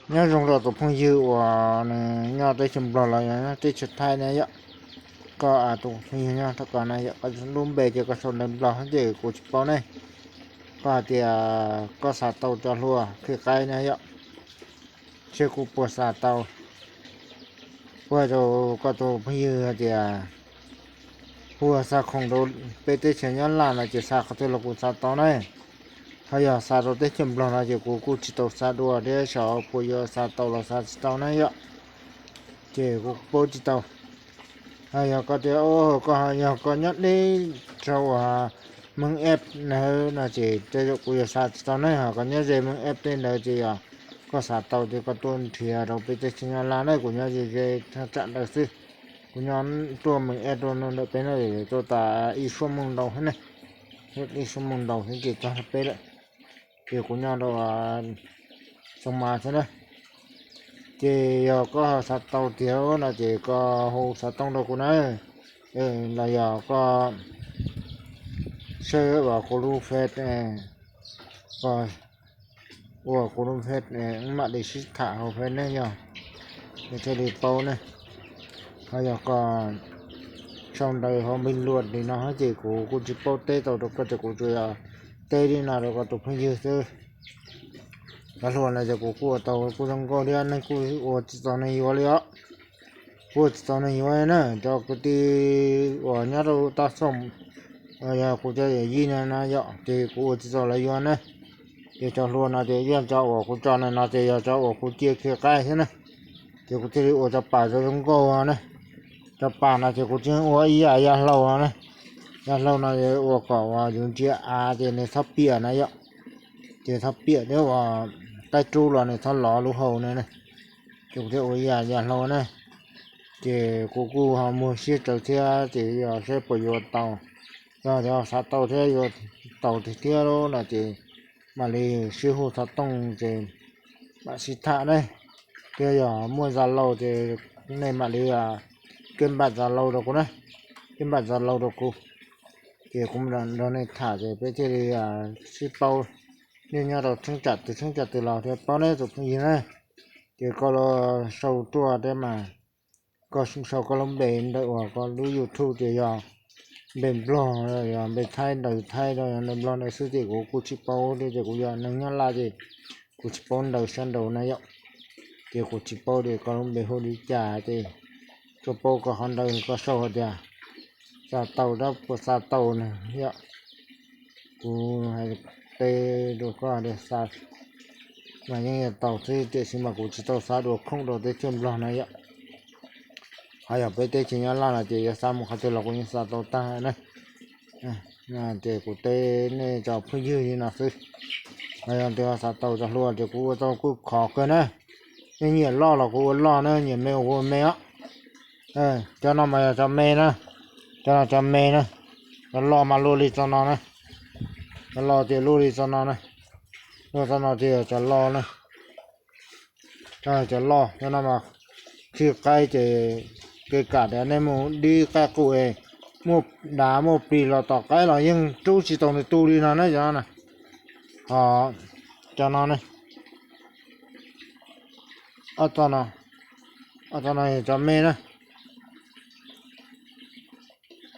Nyob zoo rau tus phooj ywg uas nws nyob teb chaws Nplog los yog nyob teb chaws Thaib na yom. Koj tus phooj ywg nyob rau koj na yom, koj lub npe ces koj sau ntawv Nplog ces kuv tsis paub ne. Koj hais tias koj xav tau cov hlua khi qaib na yom, seb kuv puas xav tau. Kuv hais rau koj tus phooj ywg hais tias kuv xa khoom rau peb teb chaws Nyab Laj no ces xa qhov twg los kuv xav tau na. Ho yog xa rau teb chaws Nplog no ces kuv kuj tsis tau xa dua thiab, xyov puas yuav xa tau los xa tsis tau na yom. Ces kuv paub tsis tau. Ho yog koj tias koj yog koj nyob deb rau uas Meeb Eb ntawd no ces tej zaum kuv yuav xa tsis tau ne. Ho koj nyob ze Meeb Eb tej ntawd ces yog koj xav tau ces koj tuaj nrhiav rau peb teb chaws Nyab Laj ne, kuv nyob ze ze thaj tsam ntawd xwb. Kuv nyob tuaj Meeb Eb rau no ntawm peb no tuaj tas ib xuab moos ntau xwb ne, ib xuab moos ntau xwb ces txog peb lawm. Ces kuv nyob rau Xoo Mas xwb na. Ces yog koj xav tau tiag no ces koj hu xov tooj rau kuv na, los yog koj search uas kuv lub Face, koj ua kuv lub Face, mam li sib tham hauv Face ne yog, es thiaj li paub ne. Ho yog koj sau ntawv hauv npig luam li no ces kuv kuj tsis paub teb tau rau koj, ces kuv tsuas yog teb li no rau koj tus phooj ywg xwb. Cov hlua no ces kuv kuj ua tau kuj zoo nkauj thiab, neeg kuj ua tsis txaus neeg yuav li os. Kuj ua tsis txaus neeg yuav na, cov kwv tij uas nyob rau Toj Xoom, yog kuv cov yawm yij no na yom, ces kuv ua tsis txaus lawv yuav na. Ces cov hlua no ces yog cov uas kuv tso no no ces yog cov uas kuv cia khi qaib xwb na. Ces kuv thiaj li ua cov pas zoo zoo nkauj na. Cov pas no ces kuv tsis ua ib yam yam hlau no na. Yam hlau no ua kom uas yus ntsia av ces nws txhob piam na yom. Ces txhob piam thiab uas qaib rub los nws txhob lov lub hau na. Ces kuv thiaj ua ib yam yam hlau na. Ces kuv kuj ho muag siab tsawv thiab ces yog seb puas yuav tau. Yog xav tau thiab yuav tau tiag thiab no ces mam li sib hu xov tooj ces mam sib tham ne. Thiab yog muaj Zalo ces nej mam li keb npam Zalo rau kuv na, keb npam Zalo rau kuv. Ces kuv nrog nej tham ces peb thiaj li sib paub. Nej nyob rau cheeb tsam twg cheeb tsam twg los thiaj paub ne tus phooj ywg na. Ces koj los sau tuaj thiab mas, koj sau koj lub npe ntawm uas koj lub YouTube ces yog npe Nplog, yog npe Thaib ntawv Thaib, yog ntawv Nplog ntawd xwb ces kuv kuj tsis paub thiab ces kuv yog neeg Nyab Laj ces kuv tsis paub ntawv sab nraud na yom. Ces kuv tsis paub tias koj lub npe hu li cas ces tsuas paub koj qhov ntawv koj sau hais tias xav tau dab puas xav tau na yom. Kuv hais teb rau koj tias xav mas yeej yuav tau xwb, tiam sis mas kuv tsis tau xav dua khoom rau teb chaws Nplog na yom. Ho yog peb teb chaws Nyab Laj no ces yuav xav mus qhov twg los kuv yeej xav tau tag na. Ces kuv teb nej cov phooj ywg li no xwb. Ho yog tias xav tau cov hlua ces kuv ua tau kuj khov kawg na. Nej nyiam loj los kuv ua loj na, nyiam me los kuv ua me os. Cov no mas yog cov me na, cov no cov me na, cov loj mas luaj li txoj no na, cov loj ces luaj li txoj no na, luaj txoj no ces yog cov loj na. Cov loj cov no mas khi qaib ces kev kam tias nej mus dib qaib qus es muaj dav muaj plig los tom qaib los yeej rub tsis tau nws tu li no na cov no na. Ho cov no ne, ob txoj no, ob txoj no yog cov me na.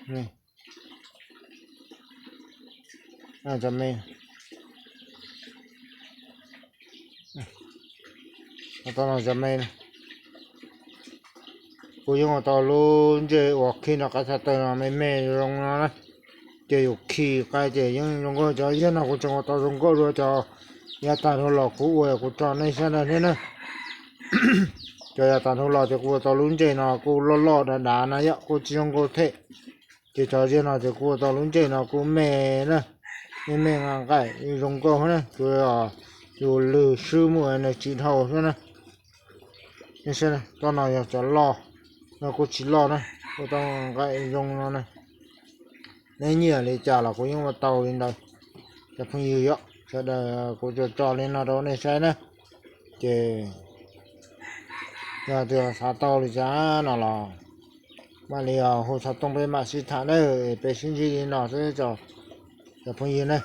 Cov me, ob txoj no cov me. Kuv yeej ua tau lub ntsej uas khi nrog qaib txhais taw no me me zoo no na. Ces yus khi qaib ces yeej zoo nkauj. Cov ziag no kuv tseem ua tau zoo nkauj dua cov yav tag dhau los kuv ua kuv tso nej saib na thiab na. Cov yav tag dhau los ces kuv ua tau lub ntsej no kuj loj loj dav dav na yom, kuj tsis zoo nkauj thiab. Ces cov ziag no ces kuv ua tau lub ntsej no kuj me na, me me nqa nqaim zoo nkauj na, tsuas yog yus lwg swb mus nws tsis dhau xwb na. Txoj no yog cov loj, no kuj tsis loj na, ua tau nqaim zoo no na. Neb nyiam li cas los kuv yeej ua tau li ntawd. Cov phooj ywg yom, sawv daws kuv tsuas tso li no rau nej saib na. Ces yog tias xav tau li cas no los mam li hu xov tooj peb mam sib tham na, peb sib ntsib li no xwb cov phooj ywg ne.